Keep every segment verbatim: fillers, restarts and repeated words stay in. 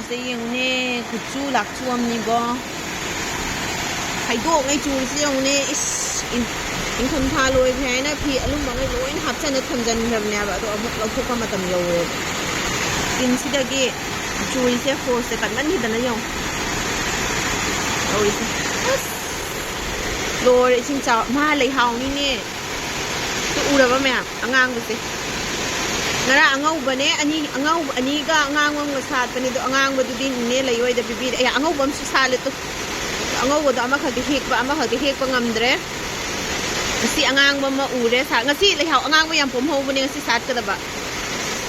ꯁꯦ ꯌꯦꯡꯉꯨꯅꯦ, ꯈꯨꯠꯁꯨ ꯂꯥꯛꯁꯨ ꯑꯃꯅꯤꯀꯣ꯫ ꯍꯩꯗꯣꯛꯉꯩ ꯆꯨꯔꯤꯁꯦ ꯌꯦꯡꯉꯨꯅꯦ꯫ ꯏꯁ, ꯏꯟ-, ꯏꯪꯊꯝꯊꯥ ꯂꯣꯏꯈ꯭ꯔꯦ ꯍꯥꯏꯅ ꯐꯤ ꯑꯂꯨꯝꯕꯉꯩ ꯂꯣꯏꯅ ꯍꯥꯞꯆꯟꯅ ꯊꯝꯖꯟꯈ꯭ꯔꯕꯅꯦꯕ, ꯑꯗꯣ ꯑꯃꯨꯛ ꯂꯧꯊꯣꯛꯄ ꯃꯇꯝ ꯌꯧꯔꯦꯕ꯫ ꯇꯤꯟꯁꯤꯗꯒꯤ ꯆꯨꯔꯤꯁꯦ, ꯐꯣꯔꯁꯁꯦ ꯀꯟꯃꯟꯈꯤꯗꯅ ꯌꯦꯡꯉꯨ ꯇꯧꯔꯤꯁꯦ꯫ ꯑꯁ, ꯂꯣꯏꯔꯦ, ꯏꯁꯤꯡ ꯆꯥꯎ-, ꯃꯥ ꯂꯩꯍꯥꯎꯅꯤꯅꯦ꯫ ꯇꯨ ꯎꯔꯕ ꯃꯌꯥꯝ? ꯑꯉꯥꯡꯕꯁꯦ꯫ ꯉꯔꯥꯡ ꯑꯉꯧꯕꯅꯦ, ꯑꯅꯤ, ꯑꯉꯧꯕ ꯑꯅꯤꯒ ꯑꯉꯥꯡꯕ ꯑꯃꯒ ꯁꯥꯠꯄꯅꯦ, ꯑꯗꯣ ꯑꯉꯥꯡꯕꯗꯨꯗꯤ ꯅꯦ ꯂꯩ ꯍꯣꯏꯗ ꯄꯤꯕꯤꯔꯦ꯫ ꯑꯦ, ꯑꯉꯧꯕ ꯑꯃꯁꯨ ꯁꯥꯠꯂꯦ ꯇꯨ꯫ ꯑꯉꯧꯕꯗꯣ ꯑꯃꯈꯛꯇꯤ ꯍꯦꯛꯄ, ꯑꯃꯈꯛꯇꯤ ꯍꯦꯛꯄ ꯉꯝꯗ꯭ꯔꯦ꯫ ꯉꯁꯤ ꯑꯉꯥꯡꯕ ꯑꯃ ꯎꯔꯦ꯫ ꯁꯥ-, ꯉꯁꯤ ꯂꯩꯍꯥꯎ ꯑꯉꯥꯡꯕ ꯌꯥꯝ ꯄꯣꯝꯍꯧꯕꯅꯦ, ꯉꯁꯤ ꯁꯥꯠꯀꯗꯕ꯫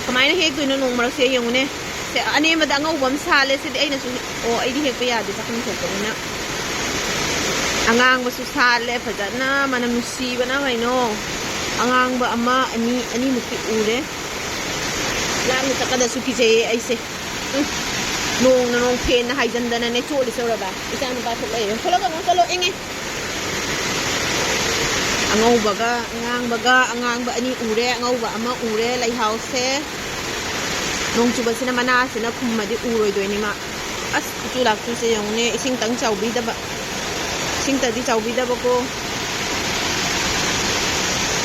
ꯀꯃꯥꯏꯅ ꯍꯦꯛꯇꯣꯏꯅꯣ ꯅꯣꯡ ꯃꯔꯛꯁꯦ ꯌꯦꯡꯉꯨꯅꯦ꯫ ꯁꯦ, ꯑꯅꯦꯝꯕꯗ ꯑꯉꯧꯕ ꯑꯃ ꯁꯥꯠꯂꯦ꯫ ꯁꯤꯗꯤ ꯑꯩꯅꯁꯨ, ꯑꯣ, ꯑꯩꯗꯤ ꯍꯦꯛꯄ ꯌꯥꯗꯦ, ꯆꯥꯛꯈꯨꯝ ꯊꯣꯛꯄꯅꯤꯅ꯫ ꯑꯉꯥꯡꯕꯁꯨ ꯁꯥꯠꯂꯦ ꯐꯖꯅ, ꯃꯅꯝ ꯅꯨꯡꯁꯤꯕꯅ ꯀꯩꯅꯣ꯫ ꯑꯉꯥꯡꯕ ꯑꯃ, ꯑꯅꯤ, ꯑꯅꯤꯃꯨꯛꯇꯤ ꯎꯔꯦ꯫ ꯂꯥꯞꯅ ꯆꯠꯀꯗꯁꯨ ꯀꯤꯖꯩꯌꯦ ꯑꯩꯁꯦ꯫ ꯎꯝ, ꯅꯣꯡꯅ ꯅꯣꯡ ꯐꯦꯟꯅ ꯍꯥꯏꯖꯟꯗꯅꯅꯦ ꯆꯣꯠꯂꯤꯁꯦ ꯎꯔꯕ? ꯏꯆꯥ ꯅꯨꯄꯥ ꯊꯣꯛꯂꯛꯏ꯫ ꯊꯣꯛꯂꯛꯀꯅꯨ, ꯆꯠꯂꯣ, ꯏꯪꯉꯦ꯫ ꯑꯉꯧꯕꯒ ꯑꯉꯥꯡꯕꯒ, ꯑꯉꯥꯡꯕ ꯑꯅꯤ ꯎꯔꯦ, ꯑꯉꯧꯕ ꯑꯃ ꯎꯔꯦ, ꯂꯩꯍꯥꯎꯁꯦ꯫ ꯅꯣꯡ ꯆꯨꯕꯁꯤꯅ ꯃꯅꯥꯁꯤꯅ ꯈꯨꯝꯃꯗꯤ ꯎꯔꯣꯏꯗꯣꯏꯅꯤ ꯃꯥ꯫ ꯑꯁ, ꯈꯨꯠꯆꯨ ꯂꯥꯛꯆꯨꯁꯦ ꯌꯦꯡꯉꯨꯅꯦ, ꯏꯁꯤꯡꯇꯪ ꯆꯥꯎꯕꯤꯗꯕ꯫ ꯏꯁꯤꯡꯇꯗꯤ ꯆꯥꯎꯕꯤꯗꯕꯀꯣ꯫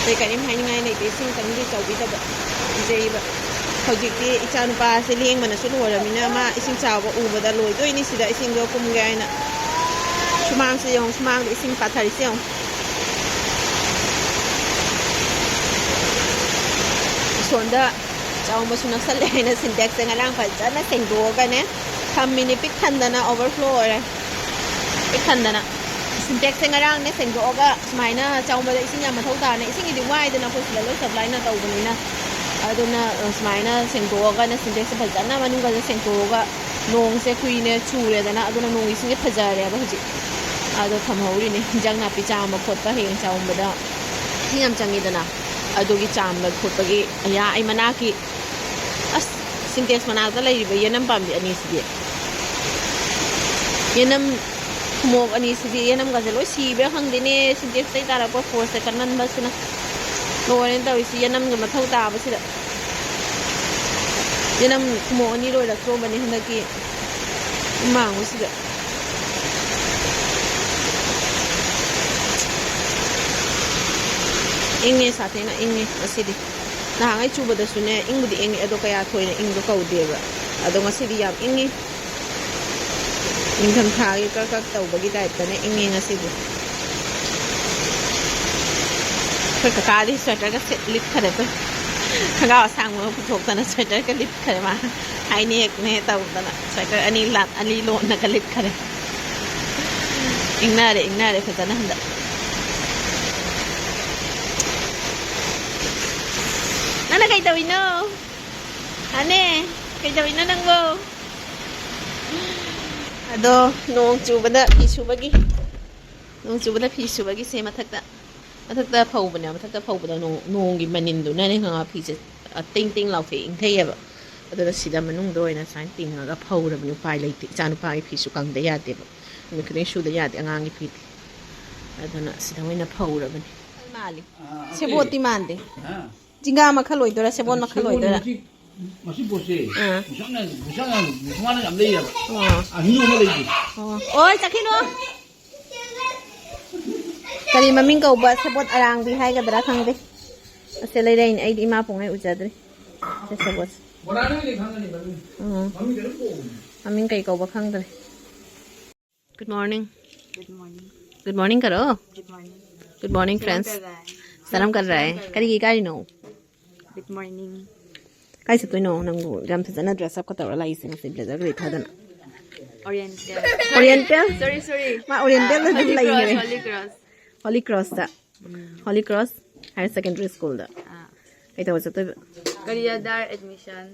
ꯑꯇꯩ ꯀꯔꯤꯝ ꯍꯥꯏꯅꯤꯡꯉꯥꯏ ꯂꯩꯇꯦ, ꯏꯁꯤꯡꯇꯪꯗꯤ ꯆꯥꯎꯕꯤꯗꯕ꯫ ꯀꯤꯖꯩꯕ꯫ ꯍꯧꯖꯤꯛꯇꯤ ꯏꯆꯥ ꯅꯨꯄꯥꯁꯦ ꯂꯦꯡꯕꯅꯁꯨ ꯂꯣꯏꯔꯃꯤꯅ ꯃꯥ ꯏꯁꯤꯡ ꯆꯥꯎꯕ ꯎꯕꯗ ꯂꯣꯏꯗꯣꯏꯅꯤ ꯁꯤꯗ ꯏꯁꯤꯡꯗꯣ ꯀꯨꯝꯒꯦ ꯍꯥꯏꯅ꯫ ꯁꯨꯃꯥꯡꯁꯦ ꯌꯦꯡꯉꯨ, ꯁꯨꯃꯥꯡꯗ ꯏꯁꯤꯡ ꯄꯥꯊꯔꯤꯁꯦ ꯌꯦꯡꯉꯨ꯫ ꯑꯁꯣꯝꯗ ꯆꯥꯎꯕꯁꯨ ꯅꯛꯁꯜꯂꯦ ꯍꯥꯏꯅ ꯁꯤꯟꯇꯦꯛꯁꯁꯦ ꯉꯔꯥꯡ ꯐꯖꯅ ꯁꯦꯡꯗꯣꯛꯑꯒꯅꯦ ꯊꯝꯃꯤꯅꯤ, ꯄꯤꯛ ꯊꯟꯗꯅ overflow ꯑꯣꯏꯔꯦ꯫ ꯄꯤꯛ ꯊꯟꯗꯅ꯫ ꯁꯤꯟꯇꯦꯛꯁꯁꯦ ꯉꯔꯥꯡꯅꯦ ꯁꯦꯡꯗꯣꯛꯑꯒ ꯁꯨꯃꯥꯏꯅ ꯆꯥꯎꯕꯗ ꯏꯁꯤꯡ ꯌꯥꯝ ꯃꯊꯧ ꯇꯥꯔꯅꯤ꯫ ꯏꯁꯤꯡꯒꯤꯗꯤ ꯋꯥꯏꯗꯅ ꯑꯩꯈꯣꯏ ꯁꯤꯗ ꯂꯣꯏ supplyꯅ ꯇꯧꯕꯅꯤꯅ꯫ ꯑꯗꯨꯅ, ꯑ, ꯁꯨꯃꯥꯏꯅ ꯁꯦꯡꯗꯣꯛꯑꯒꯅꯦ ꯁꯤꯟꯇꯦꯛꯁꯁꯦ ꯐꯖꯅ ꯃꯅꯨꯡꯗꯁꯨ ꯁꯦꯡꯗꯣꯛꯑꯒ ꯅꯣꯡꯁꯦ ꯀꯨꯏꯅ ꯆꯨꯔꯦꯗꯅ, ꯑꯗꯨꯅ ꯅꯣꯡ ꯏꯁꯤꯡꯁꯦ ꯐꯖꯔꯦꯕ ꯍꯧꯖꯤꯛ꯫ ꯑꯗꯣ ꯊꯝꯍꯧꯔꯤꯅꯦ ꯍꯤꯟꯖꯥꯡ ꯅꯥꯄꯤ ꯆꯥꯝꯕ ꯈꯣꯠꯄ ꯍꯌꯦꯡ ꯆꯥꯎꯝꯕꯗ ꯏꯁꯤꯡ ꯌꯥꯝ ꯆꯪꯉꯤꯗꯅ, ꯑꯗꯨꯒꯤ ꯆꯥꯝꯕ ꯈꯣꯠꯄꯒꯤ꯫ ꯑꯌꯥ, ꯑꯩ ꯃꯅꯥꯛꯀꯤ, ꯑꯁ, ꯁꯤꯟꯇꯦꯛꯁ ꯃꯅꯥꯛꯇ ꯂꯩꯔꯤꯕ ꯌꯦꯅꯝ ꯄꯥꯝꯕꯤ ꯑꯅꯤꯁꯤꯗꯤ, ꯌꯦꯅꯝ ꯈꯨꯃꯣꯛ ꯑꯅꯤꯁꯤꯗꯤ ꯌꯦꯅꯝꯒꯁꯦ ꯂꯣꯏ ꯁꯤꯕ꯭ꯔꯥ ꯈꯪꯗꯦꯅꯦ, ꯁꯤꯟꯇꯦꯛꯁꯇꯩ ꯇꯥꯔꯛꯄ ꯐꯣꯔꯁꯁꯦ ꯀꯟꯃꯟꯕꯁꯤꯅ꯫ ꯂꯣꯏꯔꯦꯅ ꯇꯧꯔꯤꯁꯤ ꯌꯦꯅꯝꯒ ꯃꯊꯧ ꯇꯥꯕꯁꯤꯗ꯫ ꯌꯦꯅꯝ ꯈꯨꯃꯣꯛ ꯑꯅꯤ ꯂꯣꯏꯔꯛꯇ꯭ꯔꯣꯕꯅꯤ ꯍꯟꯗꯛꯀꯤ ꯃꯥꯡꯕꯁꯤꯗ꯫ ꯏꯪꯉꯦ, ꯁꯥꯊꯦꯡꯅ ꯏꯪꯉꯦ ꯉꯁꯤꯗꯤ꯫ ꯅꯍꯥꯟꯉꯩ ꯆꯨꯕꯗꯁꯨꯅꯦ, ꯏꯪꯕꯨꯗꯤ ꯏꯪꯉꯤ, ꯑꯗꯣ ꯀꯌꯥ ꯊꯣꯏꯅ ꯏꯪꯕ ꯀꯧꯗꯦꯕ꯫ ꯑꯗꯣ ꯉꯁꯤꯗꯤ ꯌꯥꯝ ꯏꯪꯉꯤ꯫ ꯅꯤꯡꯊꯝꯊꯥꯒꯤ ꯀ꯭ꯔꯛ ꯀ꯭ꯔꯛ ꯇꯧꯕꯒꯤ ꯇꯥꯏꯞꯇꯅꯦ ꯏꯪꯉꯤ ꯉꯁꯤꯗꯤ꯫ ꯑꯩꯈꯣꯏ ꯀꯀꯥꯗꯤ ꯁ꯭ꯋꯦꯇꯔꯒ ꯁꯦꯠ ꯂꯤꯠꯈꯔꯦ꯫ ꯑꯩꯈꯣꯏ ꯈꯪꯒꯥꯎ ꯑꯁꯥꯡꯕ ꯑꯃ ꯄꯨꯊꯣꯛꯇꯅ ꯁ꯭ꯋꯦꯇꯔꯒ ꯂꯤꯠꯈꯔꯦ ꯃꯥ꯫ ꯍꯥꯏ ꯅꯦꯛꯅꯦ ꯇꯧꯗꯅ ꯁ꯭ꯋꯦꯇꯔ ꯑꯅꯤ ꯂꯥꯟ-, ꯑꯅꯤ ꯂꯣꯟꯅꯒ ꯂꯤꯠꯈꯔꯦ꯫ ꯏꯪꯅꯔꯦ, ꯏꯪꯅꯔꯦ ꯐꯖꯅ ꯍꯟꯗꯛ꯫ ꯅꯪꯅ ꯀꯩ ꯇꯧꯔꯤꯅꯣ? ꯑꯅꯦ, ꯀꯩ ꯇꯧꯔꯤꯅꯣ ꯅꯪꯕꯣ? ꯑꯗꯣ ꯅꯣꯡ ꯆꯨꯕꯗ ꯐꯤ ꯁꯨꯕꯒꯤ, ꯅꯣꯡ ꯆꯨꯕꯗ ꯐꯤ ꯁꯨꯕꯒꯤꯁꯦ ꯃꯊꯛꯇ, ꯃꯊꯛꯇ ꯐꯧꯕꯅꯦ꯫ ꯃꯊꯛꯇ ꯐꯧꯕꯗ ꯅꯣꯡ, ꯅꯣꯡꯒꯤ ꯃꯅꯤꯟꯗꯨꯅꯅꯦ ꯈꯪꯉꯕ, ꯐꯤꯁꯦ, ꯑ, ꯇꯤꯡ ꯇꯤꯡ ꯂꯥꯎꯊꯣꯛꯑꯦ, ꯏꯪꯊꯩꯑꯕ꯫ ꯑꯗꯨꯅ ꯁꯤꯗ ꯃꯅꯨꯡꯗ ꯑꯣꯏꯅ ꯁꯨꯃꯥꯏꯅ ꯇꯤꯡꯉꯒ ꯐꯧꯔꯕꯅꯤ꯫ ꯎꯄꯥꯏ ꯂꯩꯇꯦ, ꯏꯆꯥ ꯅꯨꯄꯥꯒꯤ ꯐꯤꯁꯨ ꯀꯪꯗ ꯌꯥꯗꯦꯕ, ꯅꯨꯃꯤꯠ ꯈꯨꯗꯤꯡ ꯁꯨꯗ ꯌꯥꯗꯦ ꯑꯉꯥꯡꯒꯤ ꯐꯤꯗꯤ꯫ ꯑꯗꯨꯅ ꯁꯤꯗ ꯑꯣꯏꯅ ꯐꯧꯔꯕꯅꯤ꯫ ꯃꯥꯜꯂꯤ꯫ ꯑꯥ, ꯑꯇꯩ꯫ ꯁꯦꯕꯣꯠꯇꯤ ꯃꯥꯟꯗꯦ꯫ ꯍꯥ? ꯖꯤꯡꯒꯥ ꯃꯈꯜ ꯑꯣꯏꯗꯣꯏꯔꯥ, ꯁꯦꯕꯣꯠ ꯃꯈꯜ ꯁꯦꯕꯣꯠ ꯑꯣꯏꯗꯣꯏꯔꯥ? ꯃꯁꯤ, ꯃꯁꯤ ꯄꯣꯠꯁꯦ ꯑꯥ꯫ ꯃꯁꯥꯅ, ꯃꯁꯥꯅ, ꯃꯁꯥꯅ ꯌꯥꯝ ꯂꯩꯌꯦꯕ꯫ ꯑꯥ꯫ ꯑꯍꯤꯡꯕ ꯑꯃ ꯂꯩꯇꯦ꯫ ꯑꯣ꯫ ꯑꯣꯏ, ꯆꯠꯈꯤꯅꯨ꯫ ꯀꯔꯤ ꯃꯃꯤꯡ ꯀꯧꯕ ꯁꯦꯕꯣꯠ ꯑꯔꯥꯡꯕꯤ ꯍꯥꯏꯒꯗ꯭ꯔꯥ ꯈꯪꯗꯦ꯫ ꯑꯁꯦ ꯂꯩꯔꯛꯏꯅꯦ, ꯑꯩꯗꯤ ꯏꯃꯥ ꯄꯣꯛꯉꯩ ꯎꯖꯗ꯭ꯔꯤ꯫ ꯁꯦ ꯁꯦꯕꯣꯠꯁꯦ꯫ ꯕꯣꯔꯥꯅ ꯑꯣꯏꯅ ꯈꯪꯒꯅꯤ ꯃꯃꯤꯡ꯫ ꯎꯝ꯫ ꯃꯃꯤꯡ ꯀꯩꯅꯣꯝ ꯀꯧꯕꯅꯦ꯫ ꯃꯃꯤꯡ ꯀꯩ ꯀꯧꯕ ꯈꯪꯗ꯭ꯔꯦ꯫ Good morning. Good morning. Good morning ꯀꯔꯣ꯫ Good morning. Good morning, friends. ꯁꯂꯥꯝ ꯀꯔꯥꯏ꯫ ꯁꯂꯥꯝ ꯀꯔꯥꯏ꯫ ꯁꯂꯥꯝ ꯀꯔꯥꯏ꯫ ꯀꯔꯤꯒꯤ ꯀꯥꯏꯔꯤꯅꯣ? Good morning. ꯀꯥꯏ ꯆꯠꯇꯣꯏꯅꯣ ꯅꯪꯕꯨ? ꯌꯥꯝ ꯐꯖꯅ dress up ꯀ ꯇꯧꯔ ꯂꯥꯛꯏꯁꯦ ꯉꯁꯤ, blazer ꯀ ꯂꯤꯠꯊꯗꯅ꯫ Oriental. Oriental? Sorry, sorry. ꯃꯥ Oriental ꯗ ꯑꯗꯨꯝ Holy Cross, ꯂꯩꯈ꯭ꯔꯦ꯫ Holy Cross. Holy Cross ꯇ꯫ ꯎꯝ꯫ Holy Cross Higher Secondary School ꯗ꯫ ꯑꯥ꯫ ꯀꯩ ꯇꯧꯕ ꯆꯠꯇꯣꯏꯕ? ꯀꯔꯤꯌꯥꯗꯥꯔ admission.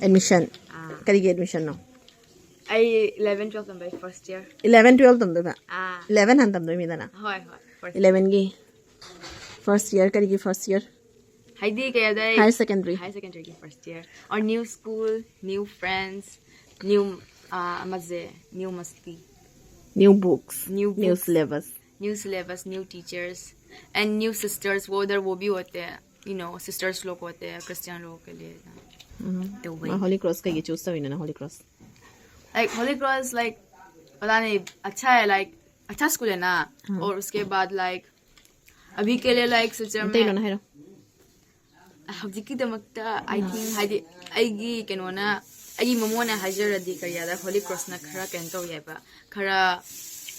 Admission? ꯑꯥ꯫ ꯀꯔꯤꯒꯤ admission ꯅꯣ? ꯑꯩ eleven twelve ꯇꯝꯕꯩ first year. Eleven twelve ꯇꯝꯗꯣꯏꯕ? ꯑꯥ꯫ Eleven ꯍꯥꯟꯅ ꯇꯝꯗꯣꯏꯅꯤꯗꯅ? ꯍꯣꯏ, ꯍꯣꯏ, first year. Eleven ꯒꯤ first year, ꯀꯔꯤꯒꯤ first year? ꯍꯥꯏꯗꯤ ꯀꯩ ꯍꯥꯏꯗꯣꯏ? Higher secondary. Higher secondary ꯒꯤ first year. Or new school, new friends, new, ꯑꯥ, ꯑꯃꯁꯦ, new ꯃꯁꯇꯤ. New books, new books, new syllabus. New syllabus, new teachers, and new sisters, वो उधर वो भी होते हैं. you know, sisters लोग होते हैं, क्रिश्चियन लोगों के लिए ना। ꯎꯝ꯫ The way. ꯃꯥ ꯍꯣꯂꯤ ꯀ꯭ꯔꯣꯁ ꯀꯩꯒꯤ ꯆꯨꯁ ꯇꯧꯔꯤꯅꯣ ꯅꯪ Holy Cross? Like, Holy Cross, like, पता नहीं, अच्छा है, like, अच्छा स्कूल है ना। और उसके बाद, like, अभी के लिए, like, सिलचर में ꯃꯩꯇꯩꯂꯣꯟ ꯍꯥꯏꯔꯣ꯫ ꯍꯧꯖꯤꯛꯀꯤꯗꯃꯛꯇ, I think, ꯍꯥꯏꯗꯤ, ꯑꯩꯒꯤ ꯀꯩꯅꯣꯅ, ꯑꯩꯒꯤ ꯃꯃꯣꯅ ꯍꯥꯏꯖꯔꯗꯤ, ꯀꯔꯤꯌꯥꯗ ꯍꯣꯂꯤ ꯀ꯭ꯔꯣꯁꯅ ꯈꯔ ꯀꯩꯅꯣ ꯇꯧꯋꯦꯕ, ꯈꯔ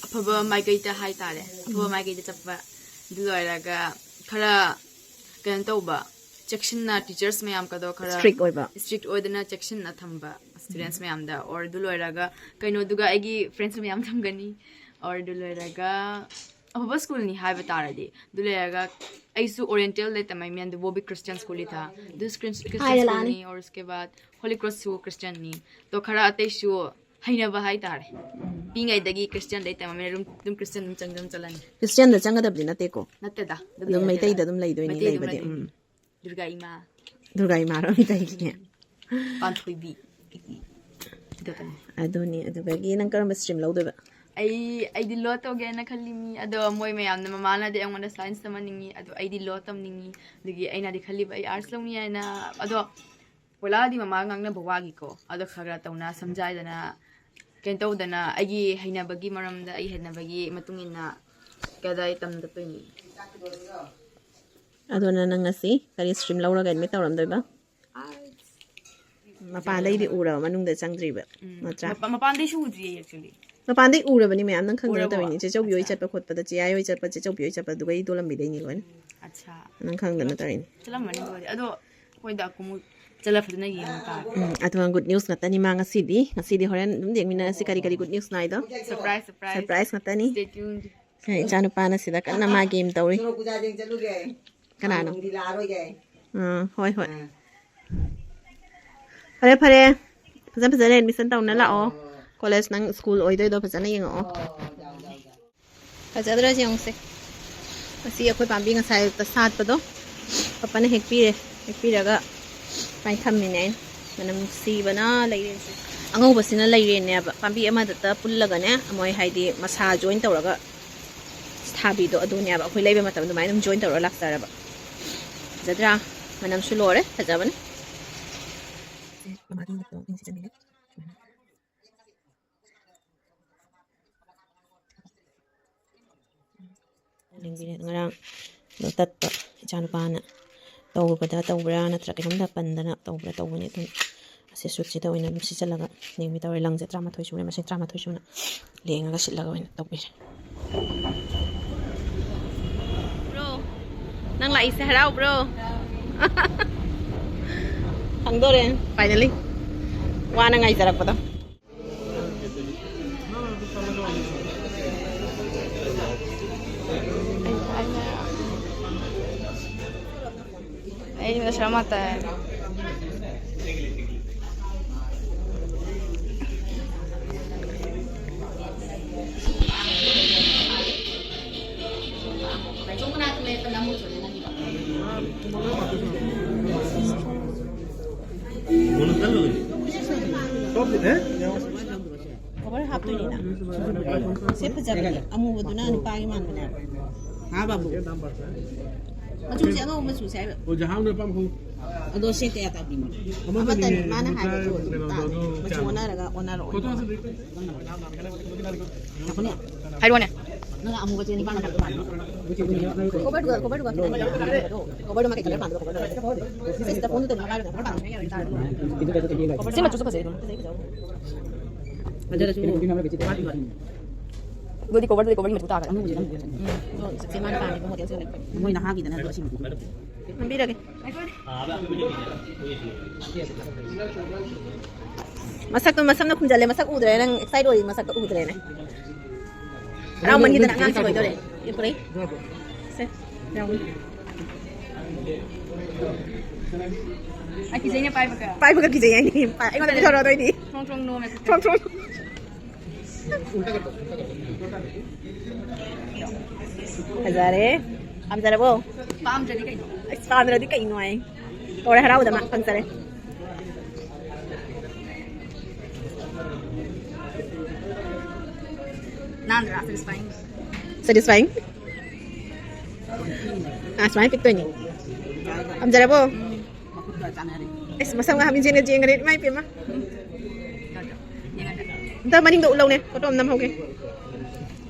ꯑꯐꯕ ꯃꯥꯏꯀꯩꯗ ꯍꯥꯏꯇꯥꯔꯦ, ꯑꯐꯕ ꯃꯥꯏꯀꯩꯗ ꯆꯠꯄ꯫ ꯑꯗꯨ ꯂꯣꯏꯔꯒ ꯈꯔ ꯀꯩꯅꯣ ꯇꯧꯕ, ꯆꯦꯛꯁꯤꯟꯅ, ꯇꯤꯆꯔꯁ ꯃꯌꯥꯝꯒꯗꯣ ꯈꯔ Strict ꯑꯣꯏꯕ꯫ ꯏꯁꯇ꯭ꯔꯤꯛ ꯑꯣꯏꯗꯅ ꯆꯦꯛꯁꯤꯟꯅ ꯊꯝꯕ ꯁ꯭ꯇꯨꯗꯦꯟꯁ ꯃꯌꯥꯝꯗ꯫ ꯑꯣꯔ ꯑꯗꯨ ꯂꯣꯏꯔꯒ ꯀꯩꯅꯣꯗꯨꯒ ꯑꯩꯒꯤ ꯐ꯭ꯔꯦꯟꯁ ꯃꯌꯥꯝ ꯊꯝꯒꯅꯤ꯫ ꯑꯣꯔ ꯑꯗꯨ ꯂꯣꯏꯔꯒ ꯑꯐꯕ ꯁ꯭ꯀꯨꯜꯅꯤ ꯍꯥꯏꯕ ꯇꯥꯔꯗꯤ꯫ ꯑꯗꯨ ꯂꯩꯔꯒ ꯑꯩꯁꯨ ꯑꯣꯔꯤꯌꯦꯟꯇꯦꯜꯗ ꯇꯝꯃꯛꯏ ꯃꯌꯥꯝꯗꯨ ꯕꯣꯕꯤ ꯈ꯭ꯔꯤꯁꯇꯤꯌꯟ ꯁ꯭ꯀꯨꯜꯗꯤ ꯊꯥ꯫ ꯑꯗꯨ ꯈ꯭ꯔꯤꯁꯇꯤꯌꯟ ꯍꯥꯏꯔ ꯂꯥꯛꯑꯅꯤ꯫ ꯁ꯭ꯀꯨꯜꯅꯤ, ꯑꯣꯔ ꯎꯁꯀꯦ ꯕꯥꯗ ꯍꯣꯂꯤ ꯀ꯭ꯔꯣꯁꯁꯨ ꯈ꯭ꯔꯤꯁꯇꯤꯌꯟꯅꯤ꯫ ꯑꯗꯣ ꯈꯔ ꯑꯇꯩꯁꯨ ꯍꯩꯅꯕ ꯍꯥꯏꯇꯥꯔꯦ꯫ ꯄꯤꯛꯏꯉꯩꯗꯒꯤ ꯈ꯭ꯔꯤꯁꯇꯤꯌꯟꯗ ꯑꯩ ꯇꯝꯃꯛꯑꯃꯤꯅ ꯑꯗꯨꯝ, ꯑꯗꯨꯝ ꯈ꯭ꯔꯤꯁꯇꯤꯌꯟ ꯑꯗꯨꯝ ꯆꯪ-, ꯑꯗꯨꯝ ꯆꯠꯂꯅꯤ꯫ ꯈ꯭ꯔꯤꯁꯇꯤꯌꯟꯗ ꯆꯪꯒꯗꯕꯗꯤ ꯅꯠꯇꯦꯀꯣ꯫ ꯅꯠꯇꯦꯗ, ꯑꯗꯨꯗꯤ ꯑꯗꯨꯝ ꯅꯠꯇꯦꯗ꯫ ꯃꯩꯇꯩꯗ ꯑꯗꯨꯝ ꯂꯩꯗꯣꯏꯅꯤ, ꯃꯩꯇꯩ ꯑꯗꯨꯝ ꯂꯩꯗꯣꯏꯅꯤ꯫ ꯂꯩꯗꯣꯏꯅꯤ꯫ ꯎꯝ꯫ ꯗꯨꯔꯒꯥ ꯏꯃꯥ, ꯗꯨꯔꯒꯥ ꯏꯃꯥꯔꯣ ꯃꯩꯇꯩꯒꯤ? ꯄꯥꯟꯊꯣꯏꯕꯤ꯫ ꯁꯤꯗ ꯇꯝꯃꯤ꯫ ꯑꯗꯨꯅꯤ꯫ ꯑꯗꯨꯗꯒꯤ ꯅꯪ ꯀꯔꯝꯕ ꯁ꯭ꯇ꯭ꯔꯤꯝ ꯂꯧꯗꯣꯏꯕ? ꯑꯩ, ꯑꯩꯗꯤ ꯂꯣ ꯇꯧꯒꯦꯅ ꯈꯜꯂꯤꯃꯤ꯫ ꯑꯗꯣ ꯃꯣꯏ ꯃꯌꯥꯝꯅ, ꯃꯃꯥꯅꯗꯤ ꯑꯩꯉꯣꯟꯗ ꯁꯥꯏꯟꯁ ꯇꯝꯍꯟꯅꯤꯡꯉꯤ, ꯑꯗꯣ ꯑꯩꯗꯤ ꯂꯣ ꯇꯝꯅꯤꯡꯉꯤ꯫ ꯑꯗꯨꯒꯤ ꯑꯩꯅꯗꯤ ꯈꯜꯂꯤꯕ ꯑꯩ ꯑꯥꯔꯠꯁ ꯂꯧꯅꯤ ꯍꯥꯏꯅ꯫ ꯑꯗꯣ ꯄꯣꯂꯥꯗꯤ ꯃꯃꯥ ꯉꯥꯡꯅꯕ ꯋꯥꯒꯤꯀꯣ꯫ ꯑꯗꯣ ꯈꯔ ꯈꯔ ꯇꯧꯅ ꯁꯝꯖꯥꯏꯗꯅ, ꯀꯩꯅꯣ ꯇꯧꯗꯅ, ꯑꯩꯒꯤ ꯍꯩꯅꯕꯒꯤ ꯃꯔꯝꯗ, ꯑꯩ ꯍꯩꯅꯕꯒꯤ ꯃꯇꯨꯡ ꯏꯟꯅ ꯀꯗꯥꯏ ꯇꯝꯗꯠꯇꯣꯏꯅꯤ꯫ ꯑꯗꯨꯅ ꯅꯪ ꯉꯁꯤ ꯀꯔꯤ ꯁ꯭ꯇ꯭ꯔꯤꯝ ꯂꯧꯔꯒ ꯑꯦꯗꯃꯤꯠ ꯇꯧꯔꯝꯗꯣꯏꯕ? ꯃꯄꯥꯟꯗꯩꯗꯤ ꯎꯔꯕ, ꯃꯅꯨꯡꯗ ꯆꯪꯗ꯭ꯔꯤꯕ ꯅꯠꯇ꯭ꯔꯥ? ꯃꯄꯥꯟꯗꯩꯁꯨ ꯎꯗ꯭ꯔꯤꯌꯦ, actually꯫ ꯃꯄꯥꯟꯗꯩ ꯎꯔꯕꯅꯤ ꯃꯌꯥꯝ, ꯅꯪ ꯈꯪꯗꯅ ꯎꯔꯕꯣ? ꯇꯧꯔꯤꯅꯤ꯫ ꯆꯦ ꯆꯧꯕꯤ ꯍꯣꯏ ꯆꯠꯄ ꯈꯣꯠꯄꯗ, ꯆꯦ ꯌꯥꯏ ꯍꯣꯏ ꯆꯠꯄ, ꯆꯦ ꯆꯧꯕꯤ ꯍꯣꯏ ꯆꯠꯄꯗꯨꯒꯩ ꯗꯣꯂꯝꯕꯤꯗꯩꯅꯤ ꯂꯣꯏꯅ꯫ ꯑꯠꯁꯥ꯫ ꯅꯪ ꯈꯪꯗꯅ ꯇꯧꯔꯤꯅꯤ꯫ ꯆꯠꯂꯝꯃꯅꯤ ꯑꯗꯨꯕꯨꯗꯤ꯫ ꯑꯗꯣ ꯑꯩꯈꯣꯏꯗ ꯑꯃꯨꯛ ꯆꯠꯂ ꯐꯖꯅ ꯌꯦꯡꯉꯨ ꯇꯥꯔꯦ꯫ ꯎꯝ, ꯑꯗꯨꯒ ꯒꯨꯗ ꯅ꯭ꯌꯨꯁ ꯉꯥꯛꯇꯅꯤ ꯃꯥ ꯉꯁꯤꯗꯤ꯫ ꯉꯁꯤꯗꯤ ꯍꯣꯔꯦꯟ ꯑꯗꯨꯝ ꯌꯦꯡꯃꯤꯟꯅꯔꯁꯤ ꯀꯔꯤ ꯀꯔꯤ ꯒꯨꯗ ꯅ꯭ꯌꯨꯁ ꯅꯥꯏꯗꯣ꯫ Surprise, surprise. ꯁꯔꯄ꯭ꯔꯥꯏꯁ ꯉꯥꯛꯇꯅꯤ꯫ Stay tuned. ꯑꯦ, ꯏꯆꯥꯅꯨꯄꯥꯅ ꯁꯤꯗ ꯀꯟꯅ ꯃꯥ ꯒꯦꯝ ꯇꯧꯔꯤ꯫ ꯀꯅꯥꯅꯣ? ꯑꯥ, ꯍꯣꯏ ꯍꯣꯏ꯫ ꯐꯔꯦ ꯐꯔꯦ, ꯐꯖ ꯐꯖꯅ ꯑꯦꯗꯃꯤꯁꯟ ꯇꯧꯅ ꯂꯥꯛꯑꯣ꯫ ꯀꯣꯂꯦꯖ ꯅꯪ ꯁ꯭ꯀꯨꯜ ꯑꯣꯏꯗꯣꯏꯗꯣ ꯐꯖꯅ ꯌꯦꯡꯉꯛꯑꯣ꯫ ꯐꯖꯗ꯭ꯔꯁꯤ ꯌꯦꯡꯉꯨꯁꯦ꯫ ꯑꯁꯤ ꯑꯩꯈꯣꯏ ꯄꯥꯝꯕꯤ ꯉꯁꯥꯏ ꯑꯌꯨꯛꯇ ꯁꯥꯠꯄꯗꯣ ꯄꯄꯥꯅ ꯍꯦꯛꯄꯤꯔꯦ꯫ ꯍꯦꯛꯄꯤꯔꯒ ꯁꯨꯃꯥꯏꯅ ꯊꯝꯃꯤꯅꯦ ꯑꯩꯅ꯫ ꯃꯅꯝ ꯅꯨꯡꯁꯤꯕꯅ ꯂꯩꯔꯦꯟꯁꯦ꯫ ꯑꯉꯧꯕꯁꯤꯅ ꯂꯩꯔꯦꯟꯅꯦꯕ꯫ ꯄꯥꯝꯕꯤ ꯑꯃꯗꯇ ꯄꯨꯜꯂꯒꯅꯦ, ꯃꯣꯏ ꯍꯥꯏꯗꯤ ꯃꯁꯥ ꯖꯣꯏꯟ ꯇꯧꯔꯒ ꯊꯥꯕꯤꯗꯣ ꯑꯗꯨꯅꯦꯕ꯫ ꯑꯩꯈꯣꯏ ꯂꯩꯕ ꯃꯇꯝꯗ ꯑꯗꯨꯃꯥꯏꯅ ꯑꯗꯨꯝ ꯖꯣꯏꯟ ꯇꯧꯔꯒ ꯂꯥꯛꯆꯔꯕ꯫ ꯐꯖꯗ꯭ꯔꯥ? ꯃꯅꯝꯁꯨ ꯂꯣꯏꯔꯦ, ꯐꯖꯕꯅ꯫ ꯉꯔꯥꯡ ꯇꯠꯄ ꯏꯆꯥꯅꯨꯄꯥꯅ ꯇꯧꯕꯗ ꯇꯧꯕ꯭ꯔꯥ ꯅꯠꯇ꯭ꯔꯒ ꯀꯩꯅꯣꯝꯗ ꯄꯟꯗꯅ ꯇꯧꯕ꯭ꯔꯥ ꯇꯧꯕꯅꯤ꯫ ꯑꯗꯨꯝ ꯑꯁꯤ ꯁꯨꯠꯁꯤꯗ ꯑꯣꯏꯅ ꯑꯗꯨꯝ ꯁꯤꯠꯆꯜꯂꯒ ꯂꯦꯡꯕꯤ ꯇꯧꯔꯦ꯫ ꯂꯪꯁꯦ ꯇꯔꯥꯃꯥꯊꯣꯏ ꯁꯨꯔꯦ, ꯃꯁꯤꯡ ꯇꯔꯥꯃꯥꯊꯣꯏ ꯁꯨꯅ ꯂꯦꯡꯉꯒ ꯁꯤꯠꯂꯒ ꯑꯣꯏꯅ ꯇꯧꯕꯤꯔꯦ꯫ ꯕ꯭ꯔꯣ, ꯅꯪ ꯂꯥꯛꯏꯁꯦ ꯍꯔꯥꯎꯕ꯭ꯔꯣ? ꯈꯪꯗꯣꯔꯦ, finally꯫ ꯋꯥꯅ ꯉꯥꯏꯖꯔꯛꯄꯗꯣ꯫ ꯑꯩ ꯅꯁꯥ ꯃꯇꯥꯏ꯫ ꯀꯣꯚꯔ ꯍꯥꯞꯇꯣꯏꯅꯤꯅ꯫ ꯁꯦ ꯐꯖꯕꯅꯦ꯫ ꯑꯃꯨꯕꯗꯨꯅ ꯅꯨꯄꯥꯒꯤ ꯃꯥꯟꯕꯅꯦ꯫ ꯍꯥ, ꯕꯥꯕꯨ? ꯃꯆꯨꯁꯦ ꯑꯉꯧꯕ ꯃꯆꯨꯁꯦ ꯍꯥꯏꯕ꯫ ꯑꯣ, ꯖꯍꯥꯡꯅ ꯑꯄꯥꯝꯕ ꯈꯣꯡꯎꯞ꯫ ꯑꯗꯣ ꯁꯦ ꯀꯌꯥ ꯇꯥꯕꯤꯅꯣ? ꯑꯃꯗꯅꯦ, ꯑꯃꯇꯅꯤ, ꯃꯥꯅ ꯍꯥꯏꯕꯗꯣ ꯑꯗꯨꯝ ꯀꯩꯅꯣꯗꯣ, ꯇꯥꯅꯤ꯫ ꯑꯗꯨ ꯃꯆꯨ ꯀꯌꯥꯅꯣ? ꯑꯣꯟꯅꯔꯒ ꯑꯣꯟꯅꯔꯛꯑꯣ꯫ ꯐꯣꯇꯣ ꯑꯃꯁꯨ ꯉꯥꯏꯈꯣꯅꯦ꯫ ꯍꯥꯏꯔꯣꯅꯦ꯫ ꯅꯪ ꯑꯃꯨꯕꯁꯦ ꯅꯤꯄꯥꯟ ꯃꯈꯥꯏ ꯄꯥꯟꯕ꯫ ꯀꯣꯚꯔꯗꯨꯒ, ꯀꯣꯚꯔꯗꯨꯒ ꯈꯤꯇꯪ ꯀꯩꯅꯣ ꯇꯧꯕꯗꯣ꯫ ꯀꯣꯚꯔꯗꯨ ꯃꯥ ꯀꯩ ꯀꯂꯔ ꯄꯥꯟꯕꯅꯣ? ꯁꯤꯁꯇ ꯐꯣꯟꯗꯨ ꯇꯧꯔꯒ ꯍꯥꯏꯔꯣꯅꯦ, ꯀꯣꯚꯔ ꯄꯥꯟꯕꯅꯣ? ꯁꯤ ꯃꯆꯨꯁꯨ ꯐꯖꯩ ꯑꯗꯨꯝ꯫ ꯐꯖꯩ, ꯐꯖꯩ꯫ ꯑꯗꯨꯗꯤ ꯀꯣꯚꯔꯗꯨꯗꯤ ꯀꯣꯚꯔꯒꯤ ꯃꯆꯨ ꯇꯥꯈ꯭ꯔꯦ꯫ ꯑꯗꯣ ꯆꯦ ꯃꯥꯅ ꯄꯥꯝꯃꯤꯕ ꯃꯣꯗꯦꯜꯁꯦ ꯂꯩ꯫ ꯃꯣꯏ ꯅꯍꯥꯒꯤꯗꯅ ꯑꯗꯣ ꯑꯁꯤꯃꯗꯤ꯫ ꯅꯝꯕꯤꯔꯒꯦ꯫ ꯃꯁꯛꯇꯣ, ꯃꯁꯝꯅ ꯈꯨꯝꯖꯜꯂꯦ, ꯃꯁꯛ ꯎꯗ꯭ꯔꯦ, ꯅꯪ excite ꯑꯣꯏꯔꯤ, ꯃꯁꯛꯇꯣ ꯎꯗ꯭ꯔꯦꯅꯦ꯫ ꯍꯔꯥꯎꯃꯟꯒꯤꯗꯅ ꯑꯉꯥꯡꯁꯨ ꯂꯣꯏꯗꯣꯔꯦ꯫ ꯌꯦꯡꯊꯣꯔꯛꯏ꯫ ꯁꯦ, ꯌꯥꯎꯅꯤ꯫ ꯑꯩ ꯀꯤꯖꯩꯅꯦ ꯄꯥꯏꯕꯒ꯫ ꯄꯥꯏꯕꯒ ꯀꯤꯖꯩ ꯍꯥꯏꯅꯤ꯫ ꯑꯩꯉꯣꯟꯗ ꯄꯤꯊꯣꯔꯛꯑꯣ ꯑꯗꯨꯑꯣꯏꯗꯤ꯫ ꯊ꯭ꯔꯣꯡ ꯊ꯭ꯔꯣꯡ ꯅꯣꯝꯃꯦ ꯈꯨꯠꯇ꯫ ꯊ꯭ꯔꯣꯡ ꯊ꯭ꯔꯣꯡ꯫ ꯐꯖꯔꯦ꯫ ꯄꯥꯝꯖꯔꯕꯣ? ꯄꯥꯝꯗ꯭ꯔꯗꯤ ꯀꯩꯅꯣ? ꯑꯁ, ꯄꯥꯝꯗ꯭ꯔꯗꯤ ꯀꯩꯅꯣ ꯍꯥꯏ꯫ ꯂꯣꯏꯔꯦ, ꯍꯔꯥꯎꯕꯗ ꯃꯥ ꯐꯪꯖꯔꯦ꯫ ꯅꯥꯟꯗ꯭ꯔꯥ? Satisfying? Satisfying? ꯑꯥ, ꯁꯨꯃꯥꯏꯅ ꯄꯤꯛꯇꯣꯏꯅꯤ꯫ ꯐꯖꯔꯕꯣ? ꯃꯈꯨꯠꯀ ꯆꯥꯟꯅꯔꯦ꯫ ꯑꯁ, ꯃꯁꯝꯒ ꯍꯥꯞꯅꯤꯡ ꯆꯦꯟꯒ ꯆꯦꯟꯒꯔꯦ, ꯏꯃꯥ ꯏꯄꯦꯝꯃ꯫ ꯌꯦꯡꯉꯣ, ꯌꯦꯡꯉꯣ꯫ ꯑꯝꯇ ꯃꯅꯤꯡꯗ ꯎꯠꯂꯧꯅꯦ, ꯐꯣꯇꯣ ꯑꯃ ꯅꯝꯍꯧꯒꯦ꯫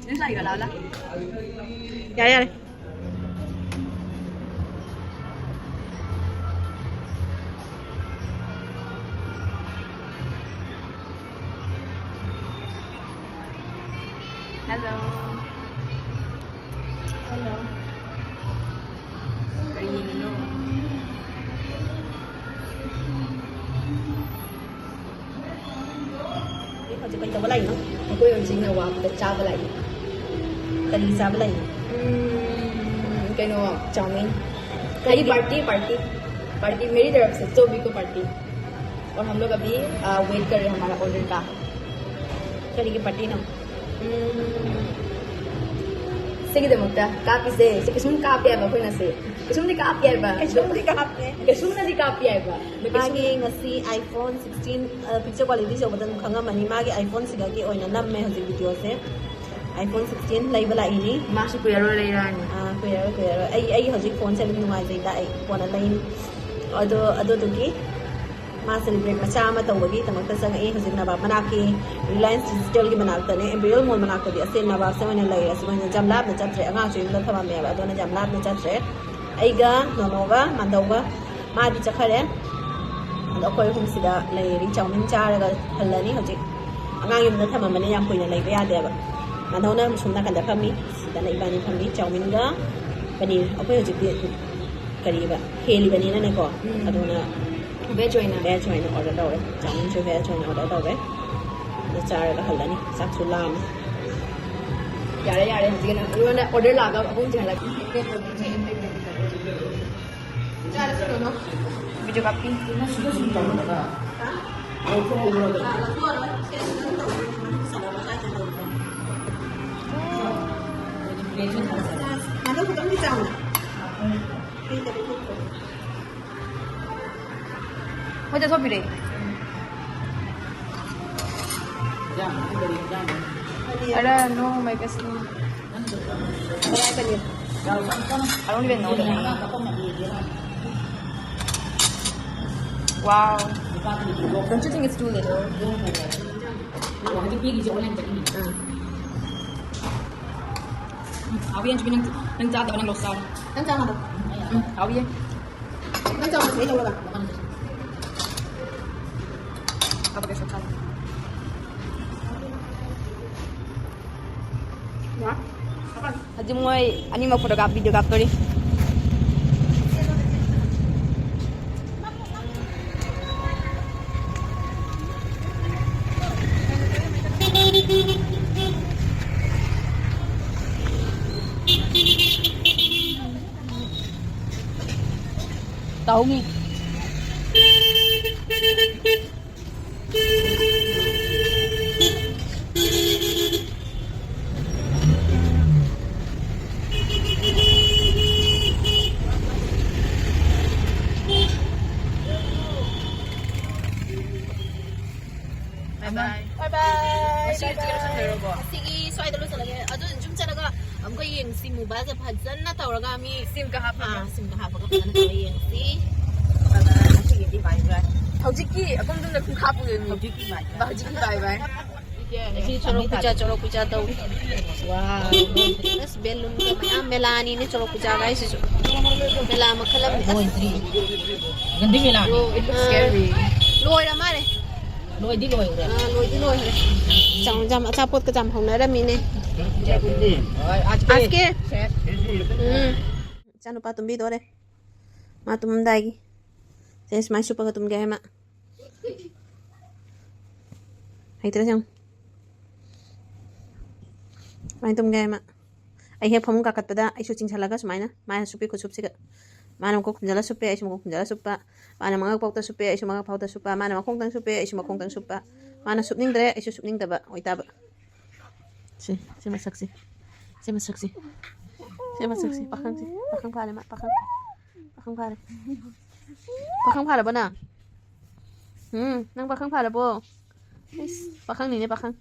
ꯅꯪ ꯁꯥꯏꯒ ꯂꯥꯛꯑꯣ, ꯂꯥꯛꯑꯣ꯫ ꯌꯥꯔꯦ, ꯌꯥꯔꯦ꯫ Hello. Hello. ꯀꯔꯤ ꯌꯦꯡꯉꯤꯅꯣ? ꯑꯩ ꯍꯧꯖꯤꯛ ꯀꯩ ꯇꯧꯕ ꯂꯥꯛꯏꯅꯣ? ꯑꯩꯈꯣꯏ ꯍꯧꯖꯤꯛ ꯅꯋꯥꯞꯇ ꯆꯥꯕ ꯂꯥꯛꯏ꯫ ꯀꯔꯤ ꯆꯥꯕ ꯂꯥꯛꯏꯅꯣ? ꯎꯝ, ꯀꯩꯅꯣ, ꯆꯥꯎꯃꯤꯟ꯫ ꯀꯔꯤ? ꯍꯥꯏꯗꯤ party, party꯫ Party, मेरी तरफ से सभी को party। और हम लोग अभी, आ, wait कर रहे हैं हमारा order का। ꯀꯔꯤꯒꯤ partyꯅꯣ? ꯎꯝ, ꯁꯤꯒꯤꯗꯃꯛꯇ ꯀꯥꯞꯄꯤꯁꯦ꯫ ꯁꯤ ꯀꯩꯁꯨꯝ ꯀꯥꯞꯄꯦ ꯍꯥꯏꯕ ꯑꯩꯈꯣꯏꯅ ꯁꯤ꯫ ꯀꯩꯁꯨꯝꯗꯤ ꯀꯥꯞꯄꯦ ꯍꯥꯏꯕ꯫ ꯀꯩꯁꯨꯝꯗꯤ ꯀꯥꯞꯄꯦ꯫ ꯀꯩꯁꯨꯝꯅꯗꯤ ꯀꯥꯞꯄꯦ ꯍꯥꯏꯕ꯫ ꯑꯗꯣ ꯀꯩꯁꯨꯝ ꯃꯥꯒꯤ ꯉꯁꯤ iPhone sixteen, ꯑ, picture qualityꯁꯦ ꯎꯕꯗ ꯑꯗꯨꯝ ꯈꯪꯉꯝꯃꯅꯤ꯫ ꯃꯥꯒꯤ iPhoneꯁꯤꯗꯒꯤ ꯑꯣꯏꯅ ꯅꯝꯃꯦ ꯍꯧꯖꯤꯛ videoꯁꯦ꯫ iPhone sixteen ꯂꯩꯕ ꯂꯥꯛꯏꯅꯤ꯫ ꯃꯥꯁꯨ ꯀꯨꯏꯔꯔꯣꯏ ꯂꯩꯔꯛꯑꯅꯤ꯫ ꯑꯥ, ꯀꯨꯏꯔꯔꯣꯏ, ꯀꯨꯏꯔꯔꯣꯏ꯫ ꯑꯩ, ꯑꯩ ꯍꯧꯖꯤꯛ phoneꯁꯦ ꯑꯗꯨꯝ ꯅꯨꯡꯉꯥꯏꯖꯩꯗ, ꯑꯩ ꯀꯣꯟꯅ ꯂꯩꯅꯤ꯫ ꯑꯗꯣ, ꯑꯗꯨꯗꯨꯒꯤ ꯃꯥ celebrate ꯃꯆꯥ ꯑꯃ ꯇꯧꯕꯒꯤꯗꯃꯛꯇ ꯆꯪꯉꯛꯏ꯫ ꯍꯧꯖꯤꯛ ꯅꯕꯥꯞ ꯃꯅꯥꯛꯀꯤ Reliance Digitalꯒꯤ ꯃꯅꯥꯛꯇꯅꯦ, Imperial Mall ꯃꯅꯥꯛꯇꯗꯤ ꯑꯁꯦ ꯅꯕꯥꯞꯁꯦ ꯑꯣꯏꯅ ꯂꯩꯔꯦ꯫ ꯑꯁꯤ ꯑꯣꯏꯅ ꯌꯥꯝ ꯂꯥꯞꯅ ꯆꯠꯇ꯭ꯔꯦ, ꯑꯉꯥꯡꯁꯨ ꯌꯨꯝꯗ ꯊꯝꯃꯝꯃꯦꯕ, ꯑꯗꯨꯅ ꯌꯥꯝ ꯂꯥꯞꯅ ꯆꯠꯇ꯭ꯔꯦ꯫ ꯑꯩꯒ ꯅꯣꯅꯣꯒ ꯃꯥꯟꯗꯧꯒ ꯃꯥꯗꯤ ꯆꯠꯈꯔꯦ꯫ ꯑꯗꯣ ꯑꯩꯈꯣꯏ ꯑꯍꯨꯝ ꯁꯤꯗ ꯂꯩꯔꯤ꯫ ꯆꯥꯎꯃꯤꯟ ꯆꯥꯔꯒ ꯍꯜꯂꯅꯤ ꯍꯧꯖꯤꯛ꯫ ꯑꯉꯥꯡ ꯌꯨꯝꯗ ꯊꯝꯃꯝꯕꯅꯤꯅ ꯌꯥꯝ ꯀꯨꯏꯅ ꯂꯩꯕ ꯌꯥꯗꯦꯕ꯫ ꯃꯥꯟꯗꯧꯅ ꯁꯨꯝ ꯅꯥꯀꯟꯗ ꯐꯝꯃꯤ, ꯁꯤꯗꯅ ꯏꯕꯥꯅꯤ ꯐꯝꯃꯤ꯫ ꯆꯥꯎꯃꯤꯟꯒ ꯄꯅꯤꯔ, ꯑꯩꯈꯣꯏ ꯍꯧꯖꯤꯛꯇꯤ ꯀꯔꯤꯕ ꯍꯦꯜꯂꯤꯕꯅꯤꯅꯅꯦꯀꯣ꯫ ꯎꯝ꯫ ꯑꯗꯨꯅ veg ꯑꯣꯏꯅ꯫ Veg ꯑꯣꯏꯅ order ꯇꯧꯔꯦ꯫ ꯆꯥꯎꯃꯤꯟꯁꯨ veg ꯑꯣꯏꯅ order ꯇꯧꯔꯦ꯫ ꯑꯗꯨ ꯆꯥꯔꯒ ꯍꯜꯂꯅꯤ꯫ ꯆꯥꯛꯁꯨ ꯂꯥꯝꯃꯦ꯫ ꯌꯥꯔꯦ, ꯌꯥꯔꯦ, ꯍꯧꯖꯤꯛꯀꯤꯅ ꯑꯩꯉꯣꯟꯗ order ꯂꯥꯛꯑꯒ ꯑꯍꯨꯝ ꯆꯦꯜꯂꯛ꯫ Video ꯀꯥꯞꯄꯤ꯫ ꯃꯣꯏ ꯆꯠꯊꯣꯛꯄꯤꯔꯦ꯫ ꯑꯔꯦ, no, my best friend. I don't even know the name. Wow. Don't you think it's too little? ꯎꯝ. ꯍꯥꯎꯋꯤ, ꯑꯟꯖꯨꯕꯤ, ꯅꯪ, ꯅꯪ ꯆꯥꯗꯕ ꯅꯪ ꯂꯧ ꯆꯥꯔꯣ꯫ ꯅꯪ ꯆꯥ ꯃꯥꯗꯣ꯫ ꯎꯝ, ꯍꯥꯎꯋꯤꯌꯦ꯫ ꯅꯪ ꯆꯥ ꯃꯥꯗꯣ ꯑꯩ ꯂꯧꯔꯒ꯫ ꯍꯥꯎꯕ ꯀꯩꯁꯨ ꯆꯥꯗꯦ꯫ ꯍꯧꯖꯤꯛ ꯃꯣꯏ ꯑꯅꯤꯃꯛ photo ꯀꯥꯞ-, video ꯀꯥꯞꯇꯣꯔꯤ꯫ ꯇꯧꯅꯤ꯫ Bye bye. Bye bye. ꯉꯁꯤꯒꯤ ꯂꯣꯏꯁꯤꯜꯂꯒꯦ꯫ ꯑꯗꯨ ꯁꯨꯝ ꯆꯠꯂꯒ ꯑꯃꯨꯛꯀ ꯌꯦꯡꯁꯤ, ꯃꯨꯕꯥꯁꯦ ꯐꯖꯅ ꯇꯧꯔꯒ ꯃꯤ ꯁꯤꯝꯒ ꯍꯥꯞꯄꯒ꯫ ꯑꯥ, ꯁꯤꯝꯒ ꯍꯥꯄꯒ ꯐꯖꯅ ꯇꯧꯔꯒ ꯌꯦꯡꯁꯤ꯫ ꯕꯥꯏ ꯕꯥꯏ꯫ ꯉꯁꯤꯒꯤꯗꯤ ꯕꯥꯏ ꯕꯥꯏ꯫ ꯍꯧꯖꯤꯛꯀꯤ ꯑꯀꯨꯝꯗꯨꯅ ꯈꯨꯡꯈꯥ ꯄꯨꯒꯦ ꯃꯤ꯫ ꯍꯧꯖꯤꯛꯀꯤ ꯕꯥꯏ ꯕꯥꯏ꯫ ꯍꯧꯖꯤꯛꯀꯤ ꯕꯥꯏ ꯕꯥꯏ꯫ ꯉꯁꯤ ꯆꯣꯔꯣꯛ ꯄꯨꯖꯥ, ꯆꯣꯔꯣꯛ ꯄꯨꯖꯥ ꯇꯧ꯫ Wow. ꯑꯁ, balloon ꯒ ꯃꯌꯥꯝ, ꯃꯦꯂꯥꯅꯤꯅꯦ ꯆꯣꯔꯣꯛ ꯄꯨꯖꯥꯒ ꯍꯥꯏꯁꯤꯁꯨ꯫ ꯃꯦꯂꯥ ꯃꯈꯜ ꯑꯃꯅꯤ꯫ ꯑꯁ꯫ ꯂꯣꯏꯗ꯭ꯔꯤ꯫ ꯒꯟꯗꯤ ꯃꯦꯂꯥꯅꯤ꯫ ꯑꯥ꯫ Scary꯫ ꯂꯣꯏꯔ ꯃꯥꯜꯂꯦ꯫ ꯂꯣꯏꯗꯤ ꯂꯣꯏꯈ꯭ꯔꯦ꯫ ꯑꯥ, ꯂꯣꯏꯗꯤ ꯂꯣꯏꯈ꯭ꯔꯦ꯫ ꯆꯥꯎ, ꯆꯥꯎ, ꯑꯆꯥꯄꯣꯠꯀ ꯆꯥꯎ ꯍꯧꯅꯔꯝꯃꯤꯅꯦ꯫ ꯍꯣꯏ, ꯑꯥꯖꯀꯤ꯫ ꯑꯥꯖꯀꯤ꯫ ꯎꯝ꯫ ꯏꯆꯥꯅꯨꯄꯥ ꯇꯨꯝꯕꯤꯗꯣꯔꯦ꯫ ꯃꯥ ꯇꯨꯝꯃꯝꯗꯥꯏꯒꯤ꯫ ꯁꯦ, ꯁꯨꯃꯥꯏꯅ ꯁꯨꯞꯄꯒ ꯇꯨꯝꯒꯦ ꯍꯥꯏ ꯃꯥ꯫ ꯍꯩꯇ꯭ꯔꯦ ꯌꯦꯡꯉꯨ꯫ ꯁꯨꯃꯥꯏꯅ ꯇꯨꯝꯒꯦ ꯍꯥꯏ ꯃꯥ꯫ ꯑꯩ ꯍꯦꯛ ꯐꯃꯨꯡ ꯀꯥꯈꯠꯄꯗ ꯑꯩꯁꯨ ꯆꯤꯡꯁꯜꯂꯒ ꯁꯨꯃꯥꯏꯅ ꯃꯥꯅ ꯁꯨꯞꯄꯤ ꯈꯨꯠꯁꯨꯞꯁꯤꯒ꯫ ꯃꯥꯅ ꯃꯀꯣꯛ ꯈꯨꯝꯖꯜꯂ ꯁꯨꯞꯄꯦ, ꯑꯩꯁꯨ ꯃꯀꯣꯛ ꯈꯨꯝꯖꯜꯂ ꯁꯨꯞꯄ꯫ ꯃꯥꯅ ꯃꯉꯛ ꯄꯣꯛꯇ ꯁꯨꯞꯄꯦ, ꯑꯩꯁꯨ ꯃꯉꯛ ꯄꯣꯛꯇ ꯁꯨꯞꯄ꯫ ꯃꯥꯅ ꯃꯈꯣꯡꯗꯪ ꯁꯨꯞꯄꯦ, ꯑꯩꯁꯨ ꯃꯈꯣꯡꯗꯪ ꯁꯨꯞꯄ꯫ ꯃꯥꯅ ꯁꯨꯞꯅꯤꯡꯗ꯭ꯔꯦ, ꯑꯩꯁꯨ ꯁꯨꯞꯅꯤꯡꯗꯕ ꯑꯣꯏꯇꯥꯕ꯫ ꯁꯤ, ꯁꯤ ꯃꯁꯛꯁꯤ꯫ ꯁꯤ ꯃꯁꯛꯁꯤ꯫ ꯁꯤ ꯃꯁꯛꯁꯤ꯫ ꯄꯥꯈꯪꯁꯤ꯫ ꯄꯥꯈꯪ ꯐꯥꯔꯦ ꯃꯥ, ꯄꯥꯈꯪ꯫ ꯄꯥꯈꯪ ꯐꯥꯔꯦ꯫ ꯄꯥꯈꯪ ꯐꯥꯔꯕꯣ ꯅꯪ? ꯎꯝ, ꯅꯪ ꯄꯥꯈꯪ ꯐꯥꯔꯕꯣ? ꯏꯁ, ꯄꯥꯈꯪꯅꯤꯅꯦ, ꯄꯥꯈꯪ꯫